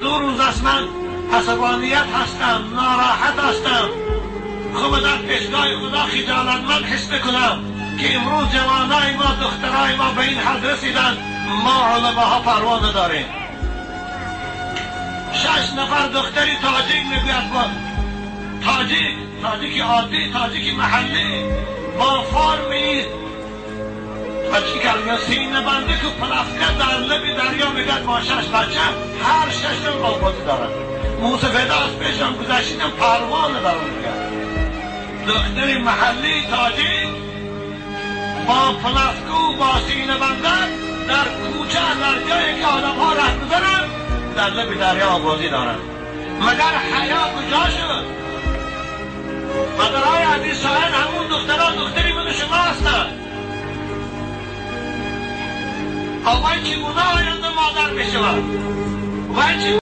2 рӯз аст ман асабоният ҳастам, нороҳат ҳастам. Хуб дар пешгоҳи Худо хиҷолатманд ҳис мекунам ки имрӯз ҷавонои мо, духтарои мо ба ин ҳад расиданд, мо уламоҳо парво надорем. 6 нафар духтари тоҷик мегӯяд бо тоҷик, тоҷики оддӣ, тоҷики маҳаллӣ бо форми тоҷик синабандӣ ку плавка дар лаби дарё мегӯяд бо 6 бача, ҳар 6 обозӣ доранд. Мусафеда аз пешам гузаштидам, парво надорам мегӯяд. Духтари маҳаллии тоҷик бо плавку бо синабандак дар кӯча, дар ҷое ки одамҳо раҳ гузаранд, дар лаби дарё обозӣ доранд. Магар ҳаё куҷо шуд? Модарҳои азиз, шояд ҳамун духтарон духтари ману шумо ҳастанд. Вай чӣ гуна оянда модар мешавад? Вай чӣ